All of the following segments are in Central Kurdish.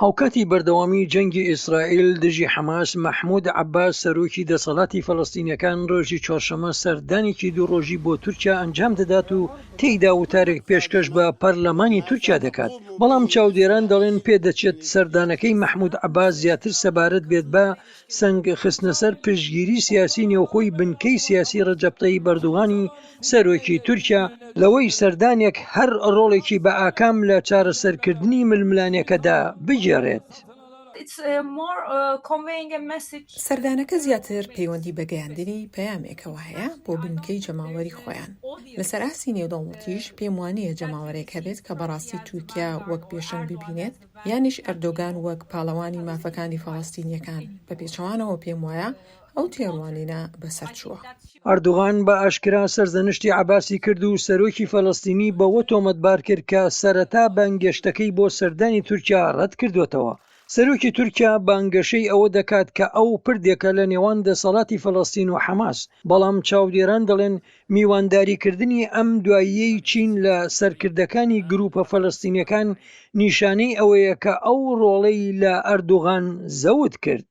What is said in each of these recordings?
هاوکاتی بەردەوامی جەنگی ئیسرائیل دژی حەماس، مەحمود عەباس سەرۆکی دەسەڵاتی فەلەستینیەکان ڕۆژی چوارشەممە سەردانێکی دوو ڕۆژی بۆ تورکیا ئەنجام دەدات و تێیدا وتارێک پێشکەش بە پەرلەمانی تورکیا دەکات، بەڵام چاودێران دەڵێن پێدەچێت سەردانەکەی مەحمود عەباس زیاتر سەبارەت بێت بە سەنگ خستنەسەر پشتگیری سیاسی نێوخۆی بنکەی سیاسی ڕەجەب تەیب ئەردوغانی سەرۆکی تورکیا لەوەی سەردانێک هەر ڕۆڵێکی بە ئاکام لە چارەسەرکردنی ململانێکەدا بگێڕێت. سەردانەکە زیاتر پەیوەندی بە گەیاندنی پەیامێکەوە هەیە بۆ بنکەی جەماوەری خۆیان. لەسەر ئاستی نێودەوڵەتیش پێم وانییە جەماوەرێک هەبێت کە بەڕاستی تورکیا وەک پێشەنگ ببینێت یانیش ئەردۆگان وەک پاڵەوانی مافەکانی فەڵەستینییەکان، بە پێچەوانەوە پێم وایە ئەو تێڕوانینە بەسەرچووە. ئەردۆغان بە ئاشکرا سەرزەنشتی عەباسی کرد و سەرۆکی فەلەستینی بەوە تۆمەتبار کرد کە سەرەتا بانگێشتەکەی بۆ سەردانی تورکیا ڕەتکردووەتەوە. سەرۆکی تورکیا بانگەشەی ئەوە دەکات کە ئەو پردێکە لە نێوان دەسەڵاتی فەلەستین و حەماس، بەڵام چاودێران دەڵێن میوانداریکردنی ئەم دواییەی چین لە سەرکردەکانی گروپە فەلەستینیەکان نیشانەی ئەوەیە کە ئەو ڕۆڵەی لە ئەردۆغان زەوت کرد.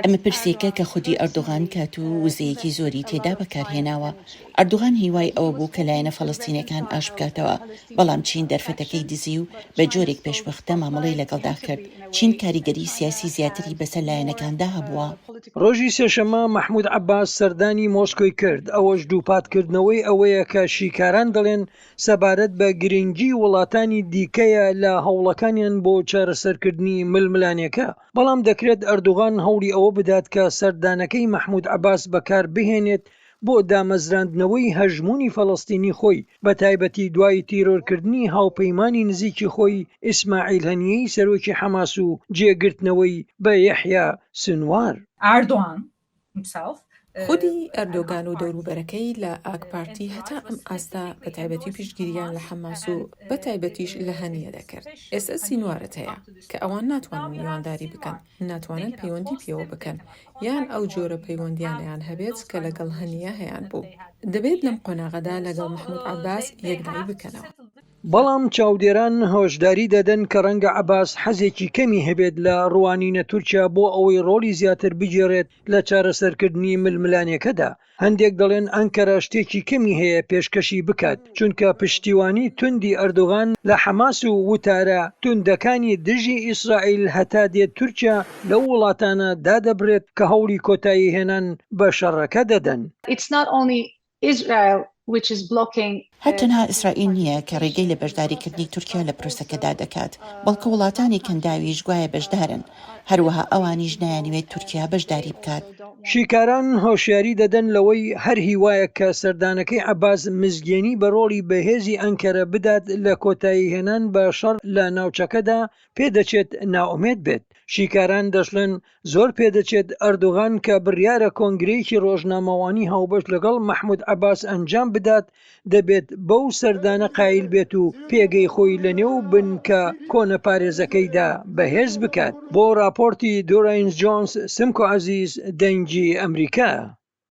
ئەمە پرسێکە کە خودی ئەردۆغان کات و وزەیەکی زۆری تێدا بەکارهێناوە. ئەردۆغان هیوای ئەوە بوو کە لایەنە فەڵەستینیەکان ئاشت بکاتەوە، بەڵام چین دەرفەتەکەی دزی و بە جۆرێک پێشوەختە مامەڵەی لەگەڵدا کرد. چین کاریگەری سیاسی زیاتری بەسەر لایەنەکاندا هەبووە. ڕۆژی سێشەممە مەحمود عەباس سەردانی مۆسکۆی کرد، ئەوەش دووپاتکردنەوەی ئەوەیە کە شیکاران دەڵێن سەبارەت بە گرنگی وڵاتانی دیکەیە لە هەوڵەکانیان بۆ چارەسەرکردنی ململانێکە، بەڵام دەکرێت ئەردۆغان هەوڵی ئەوە بدات کە سەردانەکەی مەحمود عەباس بەکار بهێنێت بۆ دامەزراندنەوەی هەژموونی فەڵەستینی خۆی، بەتایبەتی دوای تیرۆرکردنی هاوپەیمانی نزیکی خۆی ئیسماعیل هەنیەی سەرۆکی حەماس و جێگرتنەوەی بە یەحیا سنوار. خودی ئەردۆگان و دەوروبەرەکەی لە ئاک پارتی هەتا ئەم ئاستە بە تایبەتی پشتگیریان لە حەماس و بە تایبەتیش لە هەنیە دەکرد. ئێستا سینوارت هەیە کە ئەوان ناتوانن میوانداری بکەن، ناتوانن پەیوەندی پێوە بکەن یان ئەو جۆرە پەیوەندیانەیان هەبێت کە لەگەڵ هەنیە هەیانبوو. دەبێت لەم قۆناغەدا لەگەڵ مەحمود عەباس یەکلایی بکەنەوە. بەڵام چاودێران هۆشداری دەدەن کە ڕەنگە عەباس حەزێکی کەمی هەبێت لە ڕوانینە تورکیا بۆ ئەوەی ڕۆڵی زیاتر بگێڕێت لە چارەسەرکردنی ململانێکەدا. هەندێک دەڵێن ئەنکەرە شتێکی کەمی هەیە پێشکەشی بکات، چونکە پشتیوانی توندی ئەردۆغان لە حەماس و وتارە توندەکانی دژی ئیسرائیل هەتا دێت تورکیا لەو وڵاتانە دادەبرێت کە هەوڵی کۆتاییهێنان بە شەڕەکە دەدەن. هەر تەنها ئیسرائیل نییە کە ڕێگەی لە بەشداریکردنی تورکیا لە پرۆسەکەدا دەکات، بەڵکو وڵاتانی کەنداویش گوایە بەشدارن، هەروەها ئەوانیش نایانەوێت تورکیا بەشداری بکات. شیکاران هۆشیاری دەدەن لەوەی هەر هیوایەک کە سەردانەکەی عەباس مزگێنی بە ڕۆڵی بەهێزی ئەنکەرە بدات لە کۆتاییهێنان بە شەڕ لە ناوچەکەدا، پێدەچێت نائومێد بێت. شیکاران دەشڵێن زۆر پێدەچێت ئەردۆغان کە بڕیارە کۆنگرەیەکی ڕۆژنامەوانی هاوبەش لەگەڵ مەحمود عەباس ئەنجام بدات، دەبێت بەو سەردانە قایل بێت و پێگەی خۆی لەنێو بنکە کۆنەپارێزەکەیدا بەهێز بکات. بۆ ڕاپۆرتی دۆرەینس جۆنس، سمکۆ عەزیز، دەنگی ئەمریکا.